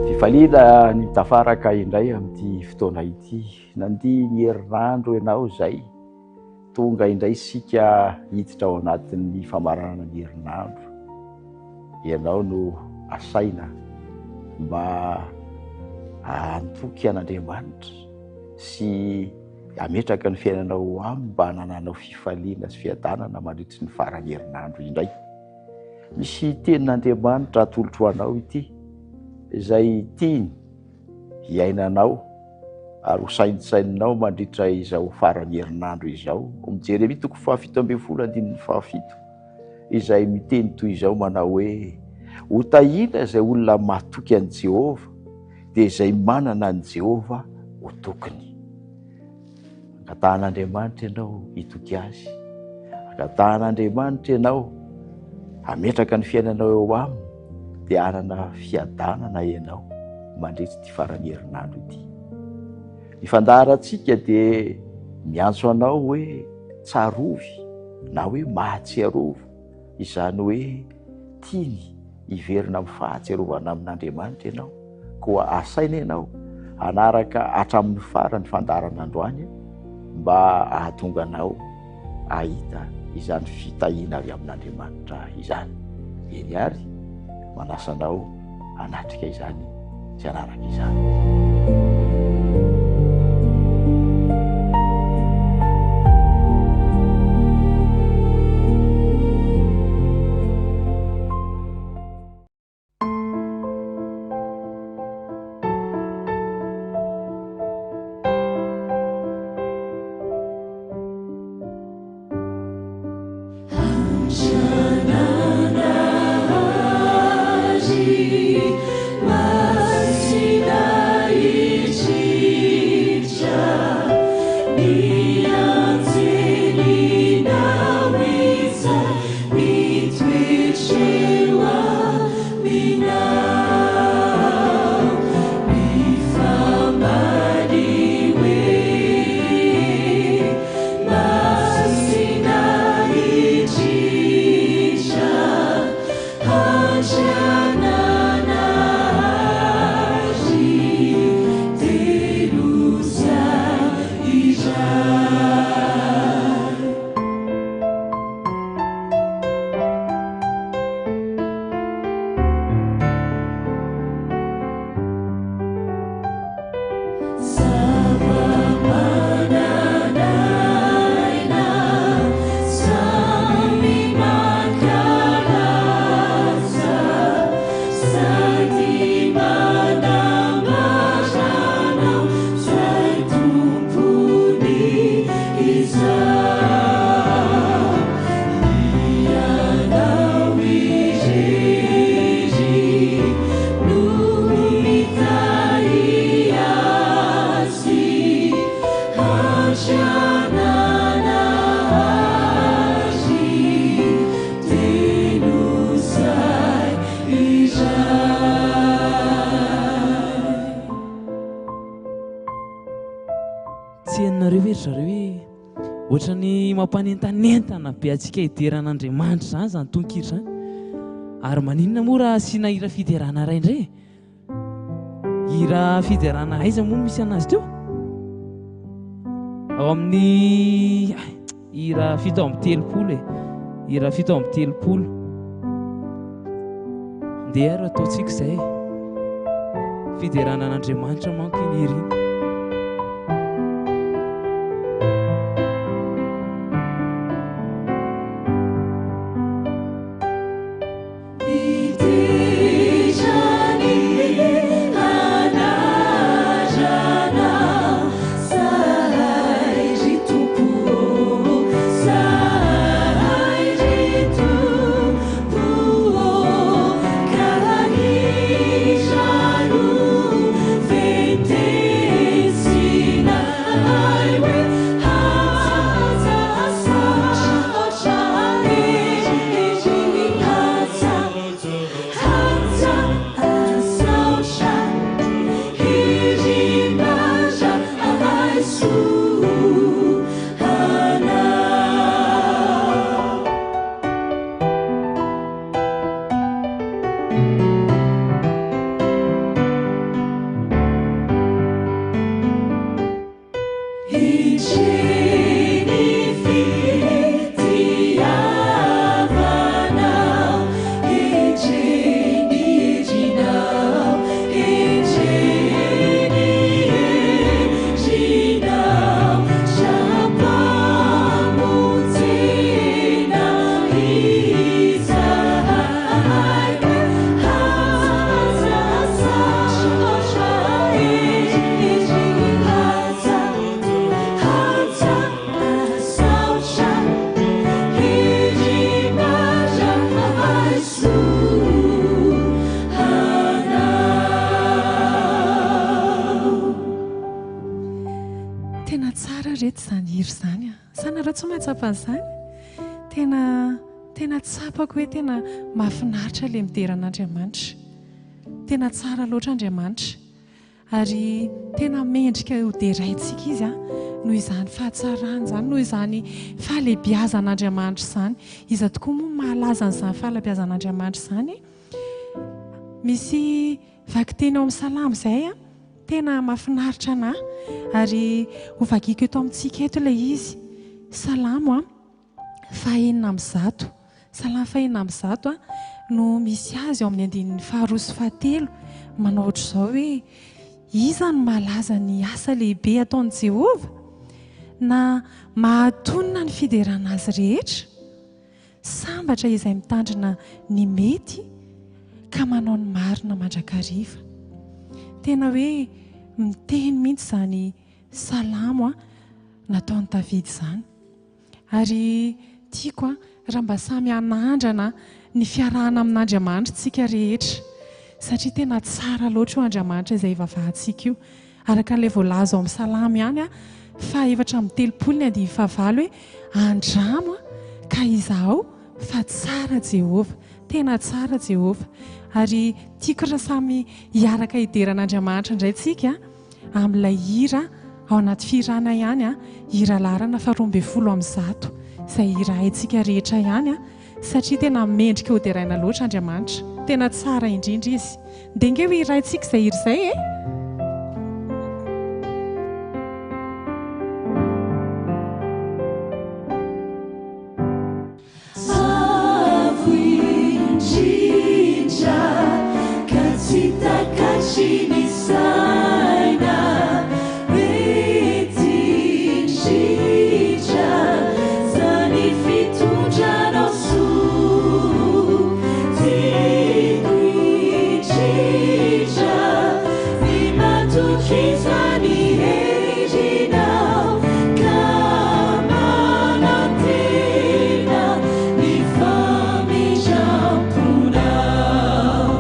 Fifaliana ny mitafaraka indray amin'ity fotoana ity. Nandia ny herinandro ianao izay. Tonga indray isika hiditra ao anatin'ny famaranana ny herinandro. Ianao no asaina mba hantoky an'Andriamanitra sy hametraka ny fiainanao ho aminy mba hanananao fifaliana sy fiadanana mandritry ny faran'ny herinandro indray. Misy tenin'Andriamanitra atolotro ho anao ity, izay tiany hiainanao ary ho saintsaininao mandritra izao faran'ny herinandro izao. Ao amin'ny Jeremia toko faha-17 andininy faha-7, izay miteny toy izao manao hoe, Ho tahiana izay olona matoky an'i Jehovah, dia izay manana an'i Jehovah ho tokiny. Angatahan'Andriamanitra ianao hitoky Azy. Angatahan'Andriamanitra ianao hametraka ny fiainanao eo Aminy, dia hanana fiadanana ianao mandritra ity faran'ny herinandro ity. Ny fandaharantsika dia miantso anao hoe tsarovy na hoe mahatsiarova, izany hoe tiany hiverina amin'ny fahatsiarovana amin'Andriamanitra ianao. Koa asaina ianao hanaraka hatramin'ny farany fandaharana androany mba hahatonga anao hahita izany fitahiana avy amin'Andriamanitra izany. Eny àry, manasa anao hanatrika izany sy hanaraka izany. Tsy henonareo ve ry zareo hoe ohatran'ny mampanentanentana be antsika hidera an'Andriamanitra izany izany tononkira izany? Ary maninona moa raha asiana hira fiderana iray indray e? Hira fiderana aiza moa misy anazy teo? Ao amin'ny hira 37 e. Hira 37. Ndeha ary ataontsika izay. Fiderana an'Andriamanitra manko iny hira iny. Nareo tsy mahatsapa an'izany? Tena tena tsapako hoe tena mahafinaritra ilay midera an'Andriamanitra. Tena tsara loatra Andriamanitra. Ary tena mendrika ho deraintsika Izy noho izany fahatsarany izany, noho izany fahalehibiazan'Andriamanitra izany. Iza tokoa moa no mahalaza an'izany fahalehibiazan'Andriamanitra izany e? Misy vakiteny ao amin'ny Salamo izay tena mahafinaritra anà ary hovakiko eto amintsika eto ilay izy. Salamo faha-106. Salamo faha-106 no misy azy ao amin'ny andininy faharoa sy fahatelo manao ohatr'izao hoe, Iza no mahalaza ny asa lehibe ataon'i Jehovah, na mahatonina ny fiderana azy rehetra? Sambatra izay mitandrina ny mety ka manao ny marina mandrakariva. Tena hoe miteny mihitsy izany salamo nataon'i Davida izany. Ary tiako raha mba samy hanandrana ny fiarahana amin'Andriamanitra isika rehetra, satria tena tsara loatra io Andriamanitra izay ivavahantsika io. Araka an'ilay voalaza ao amin'ny Salamo ihany, faha-34 ny andininy fahavalo hoe, Andramo ka izahao fa tsara Jehovah. Tena tsara Jehovah. Ary tiako raha samy hiaraka hidera an'Andriamanitra indray tsika amin'ilay hira ao anaty fihirana ihany, hira laharana faha-112, izay hira haintsika rehetra ihany. Satria tena mendrika ho deraina loatra Andriamanitra. Tena tsara indrindra Izy. Ndeha nge ho hiraintsika izay hira izay e! Avo indrindra ka tsy takatry ny saina. Mety indrindra zany fitondranao soa. Tiako indrindra ny matoky izany herinao ka manantena ny famindram-ponao.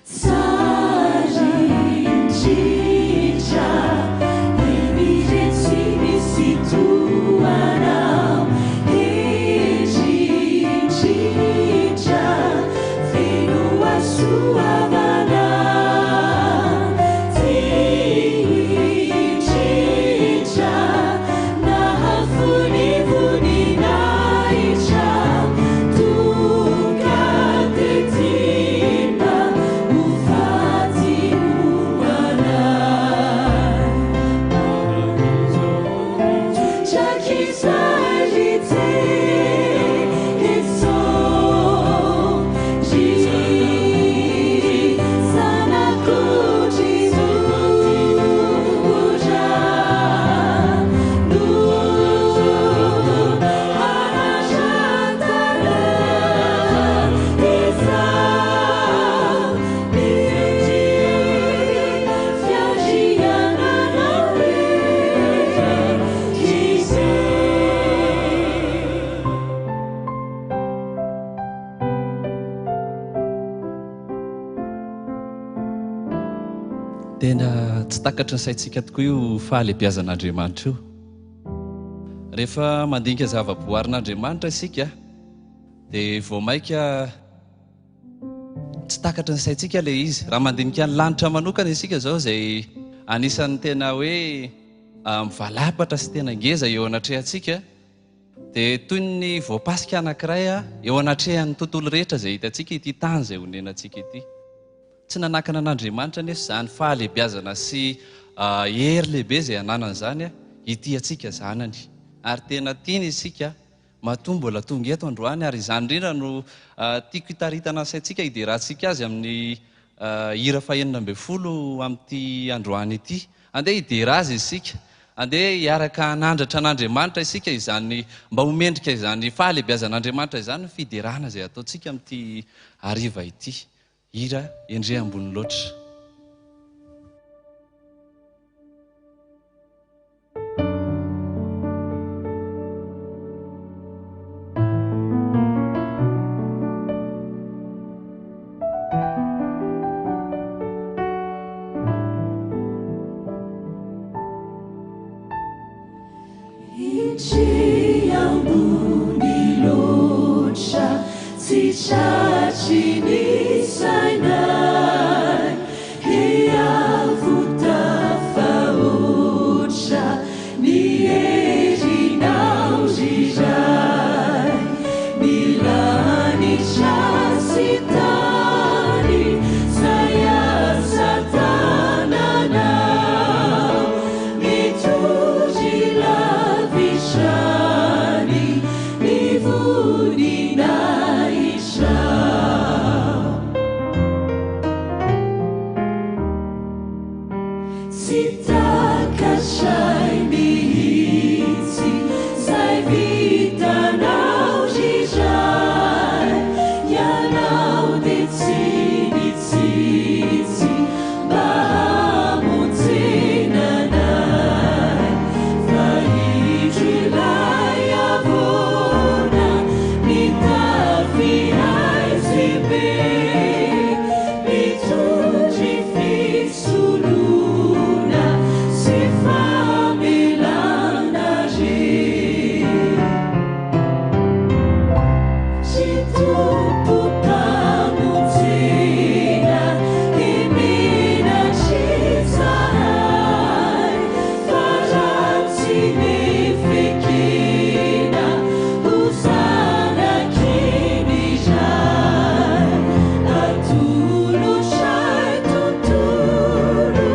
Tsara indrindra ny mire tsy misy toa anao, hendry indrindra feno hasoavana. Tiako indrindra nahafoy ny voninahitra, tonga tety mba ho faty ho anay. Tena tsy takatry ny saintsika tokoa io fahalehibiazan'Andriamanitra io. Rehefa mandinika zava-boarin'Andriamanitra isika dia vao mainka Tsy takatry ny saintsika ilay izy. Raha mandinika ny lanitra manokana isika izao izay anisan'ny tena hoe mivalapatra sy tena ngeza eo anatrehantsika dia toy ny voapasika anankiray eo anatrehan'ny tontolo rehetra izay hitantsika ity tany izay onenantsika ity. Tsy nanakana an'Andriamanitra anefa izany fahalehibiazana sy hery lehibe izay ananany izany hitia antsika zanany. Ary tena tiany isika. matoa mbola tonga eto androany ary izany indrindra no tiako hitaritana ny saintsika hiderantsika azy amin'ny hira fahenina ambin'ny folo amin'ity androany ity. Andeha hidera azy isika, andeha hiaraka hanandratra an'Andriamanitra isika izany mba ho mendrika izany fahalehibiazan'Andriamanitra izany ny fiderana izay ataontsika amin'ity hariva ity. Hira Endrey ambony loatra. Endrey ambony loatra tsy tratry ny sainay He avo tafahoatra ny herinao ry Ray Ny lanitra sy tany zay asa tananao Mitory lavitra any ny voninahitrao Tsy takatray mihitsy zay vitanao ry Ray Ianao dia tsy nitsitsy mba hamonjena anay Fa indro ilay havoana mitafy haizim-be Mitory fisoloana sy famelana re Ry Tompo mpamonjena menatry izahay Fa raha tsy nefekena ho zanaky ny Ray Atolotray tontolo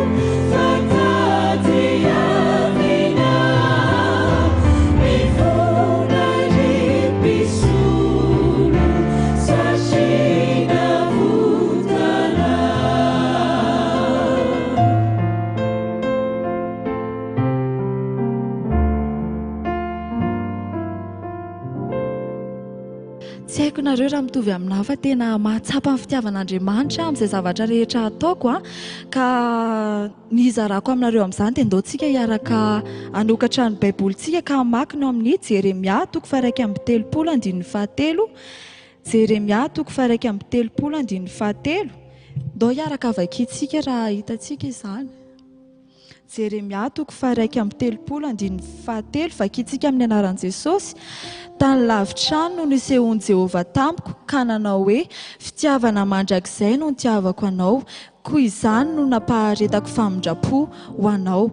fa tadiavinao Mifona ry mpisolo satria navotanao. Tsy haiko nareo raha mitovy aminà fa tena mahatsapa ny fitiavan'Andriamanitra aho amin'izay zavatra rehetra ataoko a, ka ny hizarako aminareo amin'izany dia ndao tsika hiaraka hanokatra ny baibolintsika ka hamaky ny ao amin'ny Jeremia toko faha-31 andininy fahatelo, Jeremia toko faha-31 andininy fahatelo, ndao hiaraka vakintsika raha hitantsika izany. Jeremia toko faha-31 andininy fahatelo, vakintsika amin'ny anaran'i Jesosy, Tany lavitra any no nisehoan'i Jehovah tamiko, ka nanao hoe, Fitiavana mandrakizay no nitiavako anao, koa izany no nampaharetako famindram-po ho anao.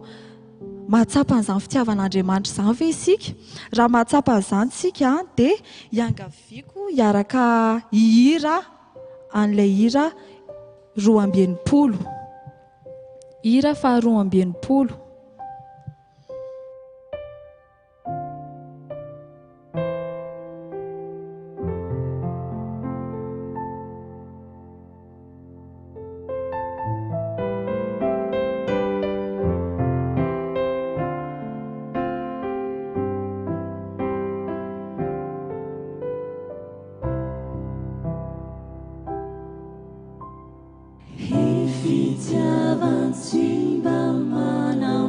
Mahatsapa an'izany fitiavan'Andriamanitra izany ve isika? Raha mahatsapa an'izany isika, dia iangaviako hiaraka hihira an'ilay hira 62. Hira faha-62. Fitiavan-tsy mba manao.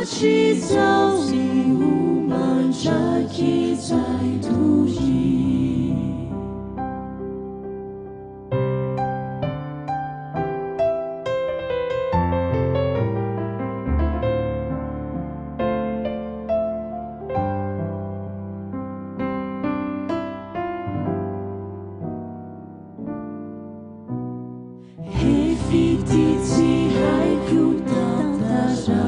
Hatrizao sy ho mandrakizay doria. Fitia tsy haiko tantaraina,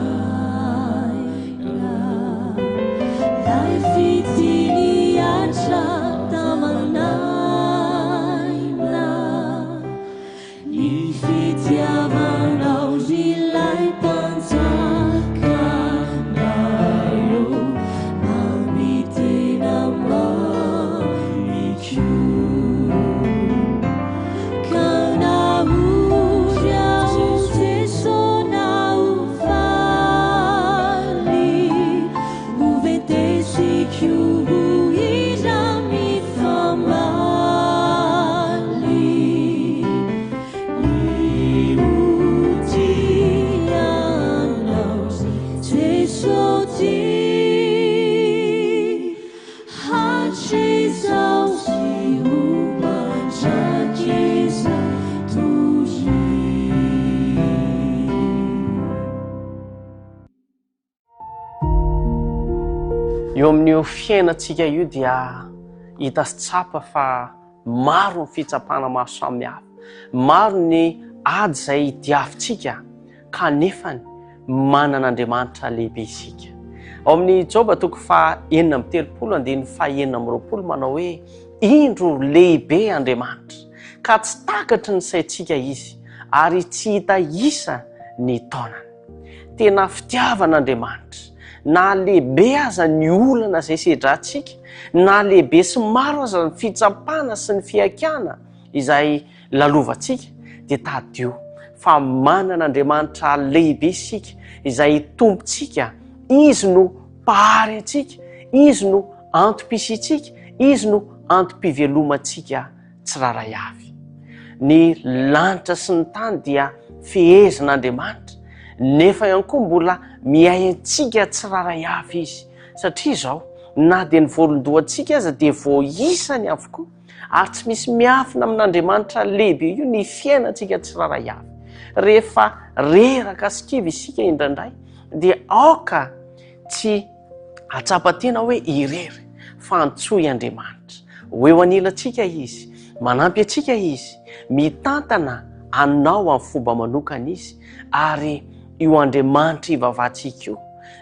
Lay fitia nihatra taman'aina, Ny fitiavanao ry lay mpanjakanay ô, Mamy tena mamiko. Ka na ory aho Jeso na ho faly, ho ventesiko ho hira mifamaly. Ny ho tia Anao Jeso tia. Hatrizao sy ho mandrakizay doria. Eo amin'io fiainantsika io dia hita sy tsapa fa maro ny fitsapana maro samihafa, maro ny ady izay diavintsika kanefany manana Andriamanitra lehibe isika. Ao amin'ny Joba toko faha 36 andininy faha 26 manao hoe indro lehibe Andriamanitra ka tsy takatry ny saintsika izy ary tsy hita isa ny taonany. Tena fitiavana Andriamanitra. Na lehibe aza ny olana izay sedrantsika, na lehibe sy maro aza ny fitsapana sy ny fihaikana izay lalovantsika dia tadidio fa manana Andriamanitra lehibe isika izay Tompontsika, Izy no Mpahary antsika, Izy no antom-pisiantsika, Izy no antom-pivelomantsika tsirairay avy. Ny lanitra sy ny tany dia fehezin'Andriamanitra, nefa ihany koa mbola miahy antsika tsirairay avy Izy, satria izao, na dia ny volon-dohantsika aza dia voaisany avokoa. Ary tsy misy miafina amin'Andriamanitra lehibe io ny fiainantsika tsirairay avy. Rehefa reraka sy kivy isika indraindray dia aoka tsy hatsapa tena hoe irery fa antsoy Andriamanitra. Ho eo anilantsika Izy, manampy antsika Izy, mitantana anao amin'ny fomba manokana Izy ary io Andriamanitra ivavahantsika io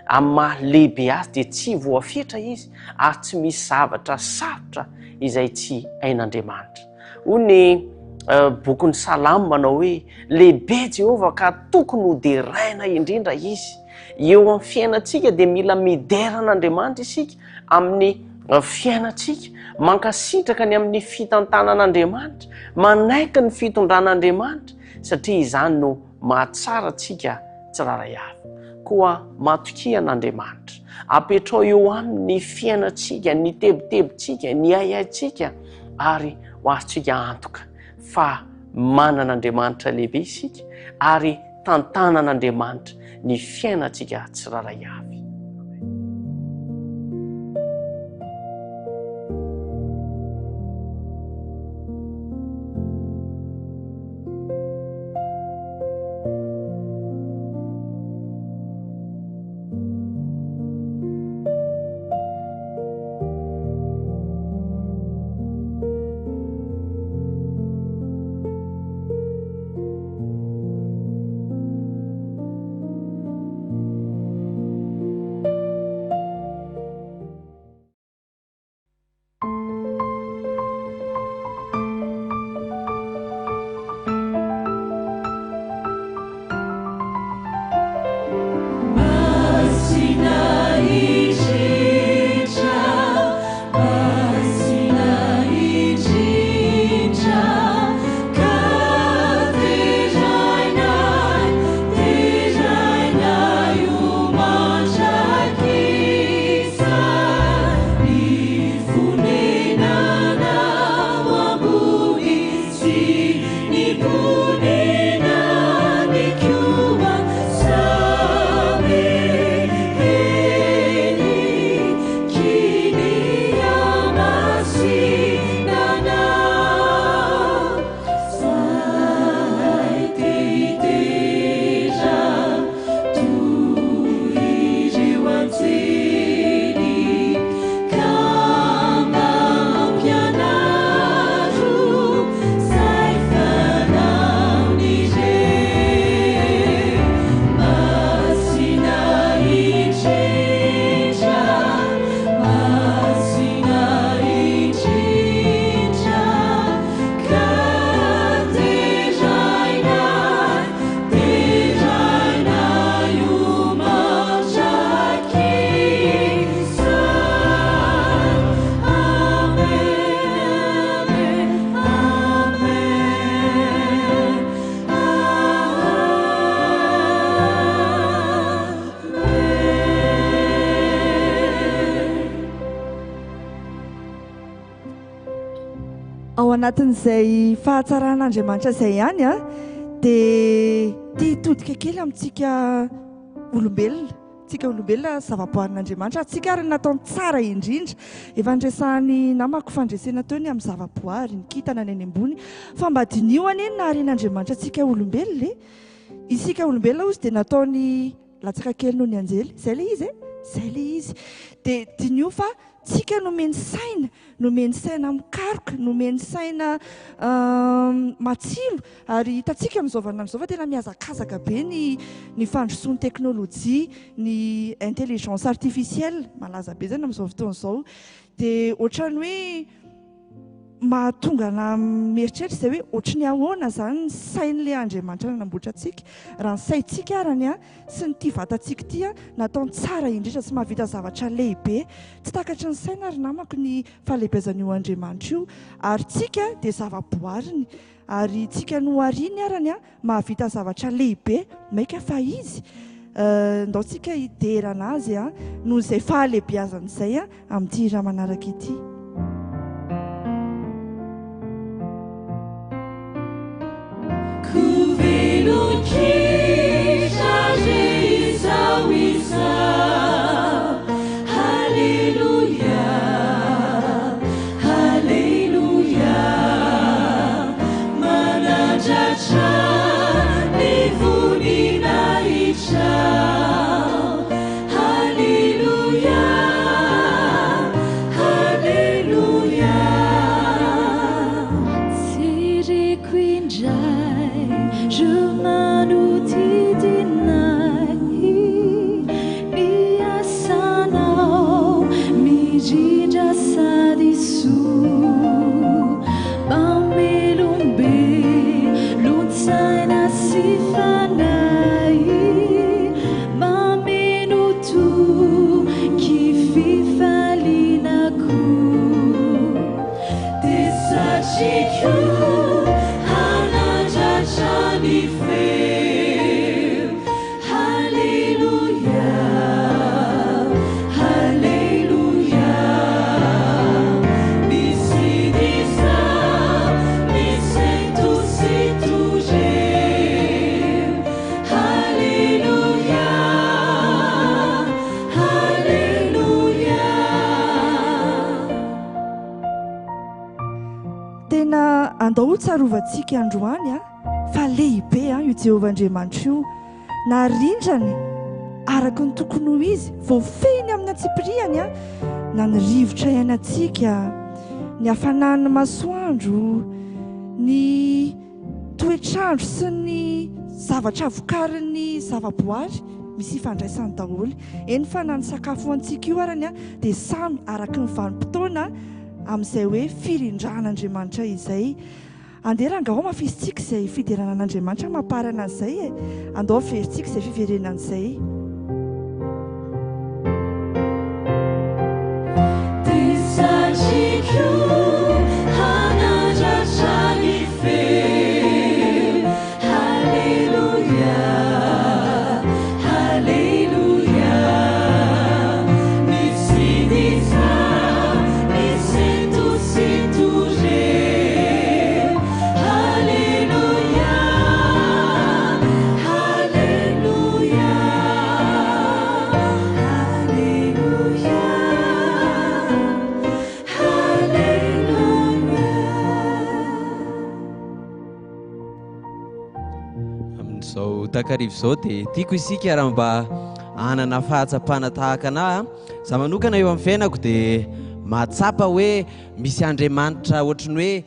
Amin'ny maha lehibe azy dia tsy voafetra izy ary tsy misy zavatra sarotra izay tsy hain'Andriamanitra. Hoy ny eh, bokin'ny Salamo manao hoe lehibe Jehovah ka tokony ho deraina indrindra izy. Eo amin'ny fiainantsika dia mila midera an'Andriamanitra isika amin'ny eh, fiainantsika, mankasitraka ny amin'ny fitantanan'Andriamanitra, manaiky ny fitondran'Andriamanitra satria izany no mahatsara antsika tsirairay avy. Koa matokia an'Andriamanitra. Apetrao eo aminy ny fiainantsika, ny tebitebintsika, ny ahiahintsika ary ho azontsika antoka fa manana Andriamanitra lehibe isika ary tantanan'Andriamanitra ny fiainantsika tsirairay avy. Ao anatin'izay fahatsaran'Andriamanitra izay ihany dia te hitodika kely amintsika olombelona. Tsika olombelona zava-boarin'Andriamanitra, antsika ary nataony tsara indrindra. Efa niresahan'ny namako fandresena teo ny amin'ny zava-boary, ny kintana ny any ambony. Fa mba diniho anie ny naharian'Andriamanitra antsika olombelona e! Isika olombelona hozy dia nataony latsaka kely noho ny anjely. Izay ilay izy e! Izay ilay izy. Dia diniho fa tsika nomeny saina, nomeny saina mikaroka, nomeny saina matsilo. Ary hitantsika amin'izao vaninandro izao fa tena mihazakazaka be ny ny fandrosoan'ny teknolojia, ny intelligence artificielle, malaza be izany amin'izao fotoana izao. Dia ohatran'ny hoe mahatonga anà mieritreritra izay hoe ohatry ny ahoana izany ny sain'ilay Andriamanitra nanamboatra antsika. Raha ny saintsika arany sy ny ity vatantsika ity nataony tsara indrindra sy mahavita zavatra lehibe. Tsy takatry ny saina ry namako ny fahalehibeazan'io Andriamanitra io. Ary tsika dia zava-boariny. Ary tsika nohariany arany a mahavita zavatra lehibe maika fa izy ndao tsika hidera anazy a noho izay fahalebiazany izay a amin'ity hira manaraka ity. Tena andao ho tsarovantsika androany a fa lehibe a io Jehovah Andriamanitra io. Narindrany araka ny tokony ho izy, voafehiny amin'ny antsipiriany a na ny rivotra iainantsika, ny hafanan'ny masoandro, ny toetr'andro sy ny zavatra vokarin'ny zavaboary misy ifandraisany daholo. Eny fa na ny sakafo hohanintsika io arany dia samy araka ny vanim-potoana amin'izay hoe firindran'Andriamanitra izay. Andeha rangaha hohamafisintsika izay fiderana an'Andriamanitra amam-parana an'izay e! Andao averintsika izay fiverenana izay. Dia satriko hanandratra ny feo Haleloia, Haleloia Mitsidika misento sy toreo Haleloia, Haleloia Haleloia, Haleloia. Amin'izao takariva izao dia tiako isika raha mba hanana fahatsapana tahaka anah. Za manokana eo amin'ny fiainako dia mahatsapa hoe misy Andriamanitra ohatry ny hoe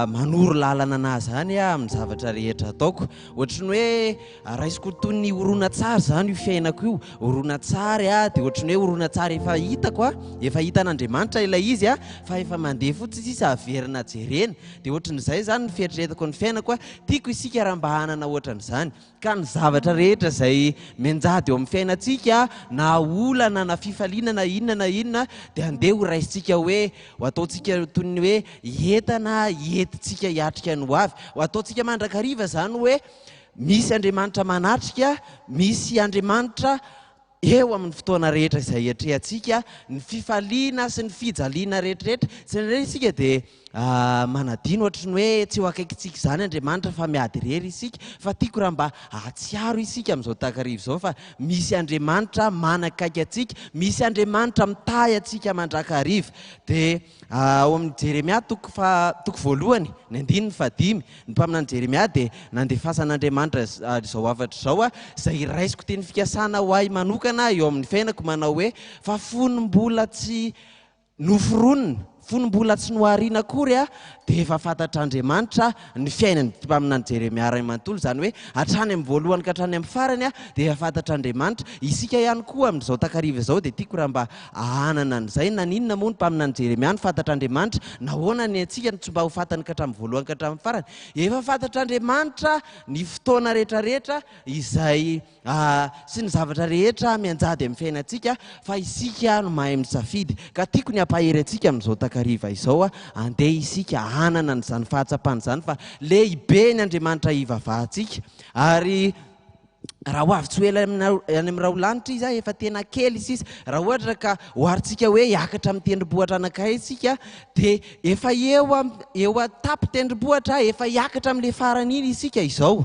manoro lalana anah zany aho amin'ny zavatra rehetra ataoko. Ohatry ny hoe raisiko toy ny horonantsary zany io fiainako io. Horonantsary dia ohatry ny hoe horonantsary efa hitako, efa hitan'Andriamanitra ilay izy fa efa mandeha fotsiny sisa averina jerena. Dia ohatrin'izay izany ny fieritreretako ny fiainako, tiako isika raha mba hanana ohatran'izany. Ka ny zavatra rehetra izay mianjady eo amin'ny fiainantsika, na olana na fifaliana na inona na inona, dia andeha ho raisintsika hoe, ho ataontsika toy ny hoe entana entintsika hiatrika ny ho avy. Ho ataontsika mandrakariva izany hoe misy Andriamanitra manatrika, misy Andriamanitra Eo amin'ny fotoana rehetra izay iatrehantsika ny fifaliana sy ny fijaliana rehetrarehetra, indraindray isika dia manadino ohatry ny hoe tsy eo akaikintsika izany Andriamanitra fa miady irery isika, fa tiako raha mba hahatsiaro isika amin'izao takariva izao fa misy Andriamanitra manakaiky antsika, misy Andriamanitra mitahy antsika mandrakariva. Dia ao amin'ny Jeremia toko faha, toko voalohany, ny andininy fahadimy, ny mpaminany Jeremia dia nandefasan'Andriamanitra izao hafatra izao, izay raisiko teny fikasana ho ahy manokana eo amin'ny fiainako manao hoe, fa fony mbola tsy Noforonina, fony mbola tsy nohariana akory dia efa fantatr'Andriamanitra ny fiainan'ny mpaminany Jeremia iray manontolo, izany hoe hatrany amin'ny voalohany ka hatrany amin'ny farany dia efa fantatr'Andriamanitra. Isika ihany koa amin'izao takariva izao dia tiako raha mba hanana an'izay. Naninona moa ny mpaminany Jeremia no fantatr'Andriamanitra? Nahoana ny antsika no tsy mba ho fantany ka hatramin'ny voalohany ka hatramin'ny farany? Efa fantatr'Andriamanitra ny fotoana rehetrarehetra izay sy ny zavatra rehetra mianjady amin'ny fiainantsika fa isika no mahay misafidy ka tiako ny hampahery antsika amin'izao takariva izao andeha isika hanana an'izany fahatsapana izany fa lehibe ny Andriamanitra hivavahantsika ary raha ho avy tsy ho ela any amin'ny raholanitra izy efa tena kely sisa raha ohatra ka oharintsika hoe hiakatra amin'ny tendrombohitra anankiray isika dia efa eo eo an-tampon-tendrombohitra efa hiakatra amin'ilay farany iny isika izao.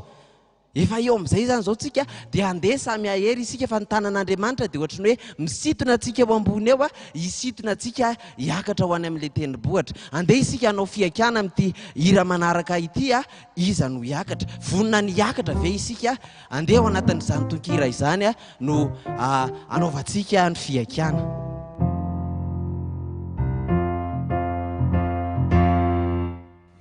Efa eo amin'izay izany izao tsika dia handeha samy hahery isika fa ny tanan'Andriamanitra dia ohatry ny hoe misintona antsika eo ambony eo, hisintona antsika hiakatra ho any amin'ilay tendrombohitra. Andeha isika hanao fihaikana amin'ity hira manaraka ity, iza no hiakatra? Vonona ny hiakatra ve isika? Andeha ao anatin'izany tononkira izany no hanaovantsika ny fihaikana.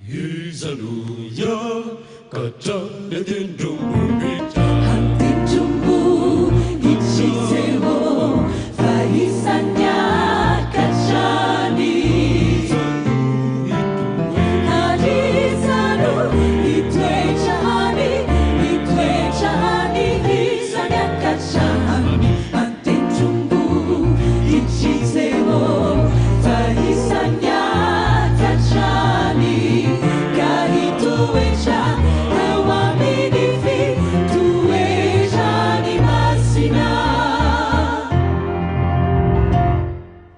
Iza no hiakatra any an-tendrombohitra? An-tendrombohitr'i Jehovah iza niakatra any? Iza no hitoetra? Ary iza no hitoetra any? Hitoetra any iza niakatra any? An-tendrombohitr'i Jehovah iza niakatra any? Ka hitoetra eo amin'ny fitoerany masina.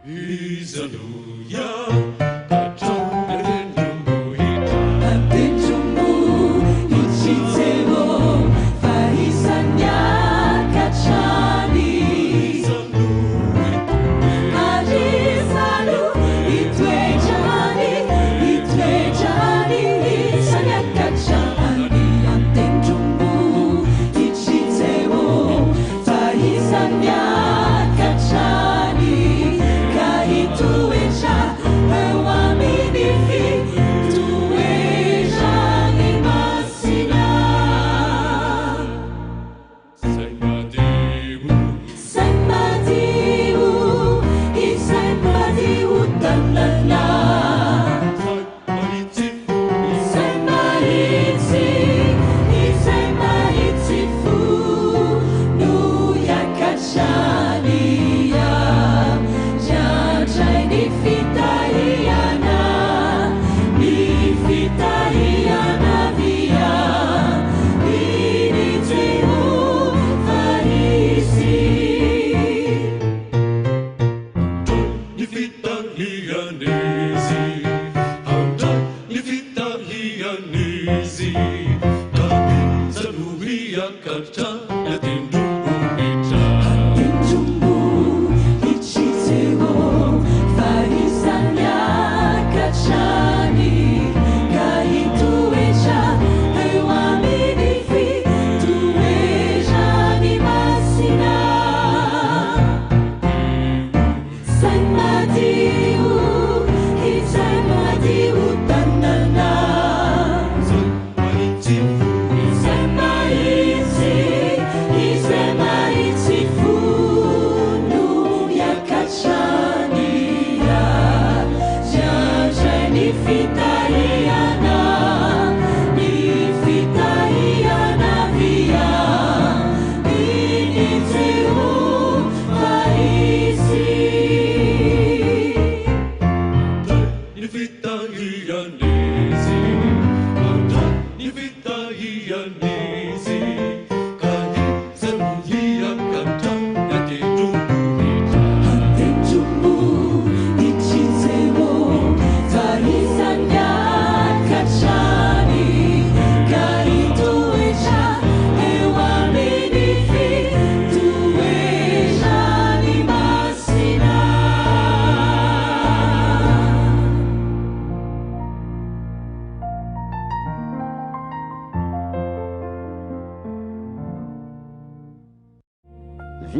Iza no hiakatra an-tendrombohitra? An-tendrombohitr'i Jehovah iza niakatra any? Iza no hitoetra? Ary iza no hitoetra any? Hitoetra any iza niakatra any? An-tendrombohitr'i Jehovah. Fa iza niakatra any ka hitoetra eo amin'ny fitoerany masina? Izay madio. Izay madio, izay madio tanana. Izay mahitsy fo. Izay mahitsy, izay mahitsy fo no hiakatra ny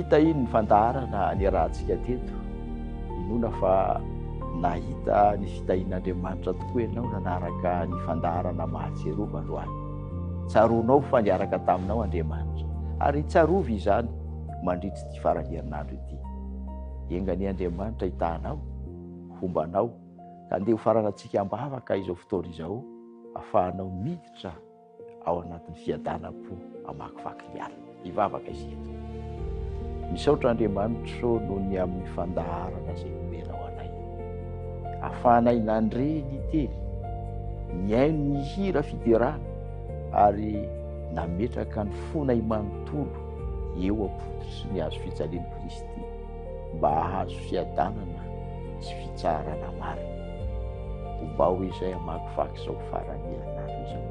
Vita iny ny fandaharana niarahantsika teto. Inoana fa nahita ny fitahian'Andriamanitra tokoa ianao nanaraka ny fandaharana Mahatsiarova androany. Tsaroanao fa niaraka taminao Andriamanitra ary tsarovy izany mandritra ity faran'ny herinandro ity. Enga anie Andriamanitra hitahanao, homba anao, ka andeha ho faranantsika am-bavaka izao fotoana izao afahanao miditra ao anatin'ny fiadanam-po hamakivaky ny alina. Hivavaka isika Tompo. Misaotra Andriamanitro noho ny amin'ny fandaharana izay nomenao anay. Afahanay nandre ny teny, nihaino ny hira fiderana ary nametraka ny fonay manontolo eo am-pototry ny hazo fijalian'i Kristy mba hahazo fiadanana sy fitsaharana marina. Ombao izay hamakivaky izao faran'ny herinandro izao.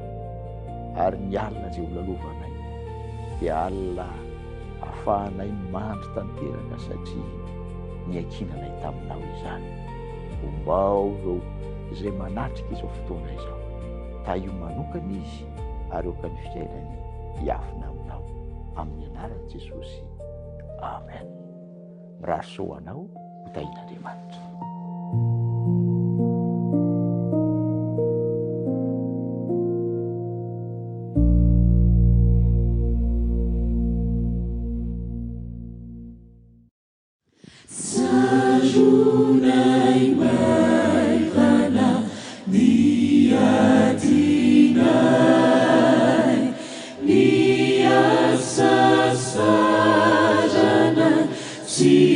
Ary ny alina izay holalovanay dia alina afahanay mandry tanteraka satria niankinanay taminao izany. Ombao ireo izay manatrika izao fotoana izao. Tahio manokana izy ary aoka ny fiainany hiafina aminao. Amin'ny anaran'i Jesosy. Amen. Mirary soa ho anao ho tahian'Andriamanitra. Tsaroanay maivana ny adinay, ny hasasarana tsy.